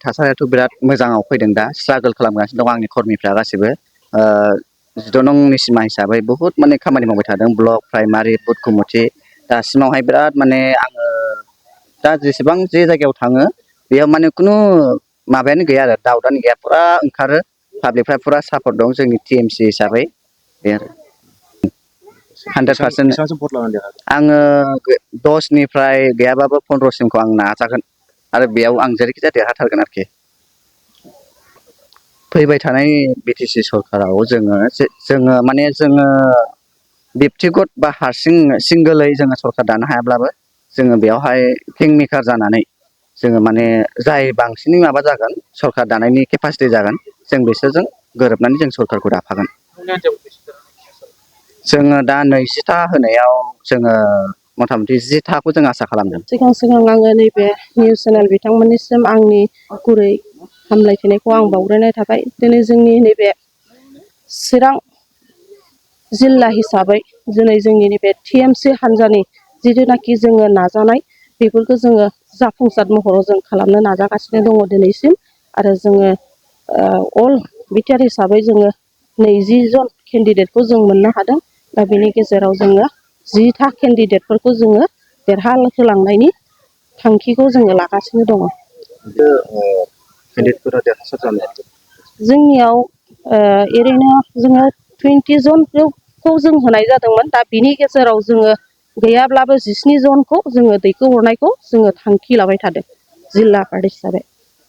थासारियाथ' बिराद मोजाङाव फैदों दा स्ट्रागोल खालामगासिनो दं आंनि कर्मिफ्रा गासिबो 12 नंनि सिमा हिसाबै बुहुत माने खामानि मावबाय थादों ब्लक प्राइमारि बुथ कमिटि दासिमावहाय बिराद माने आङो दा जेसेबां जे जायगायाव थाङो बेयाव माने खुनु माबायानो गैया आरो दाउटानो गैया फुरा ओंखारो पाब्लिकफ्रा फुरा सापर्ट दं जोंनि टिएमसि हिसाबै बे आरो 100% आङो 10निफ्राय गैयाबाबो 15सिमखौ आं नाजागोन आरो बेयाव आं जेरैखिजाया देरहाथारगोन आरोखि फैबाय थानाय बिटिसि सरकाराव जोङो माने जोङो बेक्तिगत बा हारसिं सिंगोलै जोङो सरकार दानो हायाब्लाबो जोङो बेयावहाय किं मेकार जानानै जोङो माने जाय बांसिनै माबा जागोन सरकार दानायनि केपासिटि जागोन जों बिसोरजों गोरोबनानै जों सरकारखौ दाफागोन जोङो दा 20ता होनायाव जोङो मथा मथि 10ताखौ जों आसा खालामदों सिगां आङो नैबे निउस चेनेल बिथांमोननिसिम आंनि गुरै हामलायथिनायखौ आं बावग्रोनाय थाबाय दिनै जोंनि नैबे चिरां जिल्ला हिसाबै दिनै जोंनि नैबे टिएमसि हान्जानि जिथुनाखि जोङो नाजानाय बेफोरखौ जोङो जाफुंसार महराव जों खालामनो नाजागासिनो दङ दिनैसिम आरो जोङो अल बिटिआर हिसाबै जोङो 20 जन केन्डिडेटखौ जों मोननो हादों दा बेनि गेजेराव जोङो 10ता केन्डिडेटफोरखौ जोङो देरहाहोलांनायनि थांखिखौ जोङो लागासिनो दङ जोंनियाव ओरैनो जोङो 20 जनखौ जों होनाय जादोंमोन दा बिनि गेजेराव जोङो गैयाब्लाबो 17 जनखौ जोङो दैखोहरनायखौ जोङो थांखि लाबाय थादों जिल्ला पार्टी हिसाबै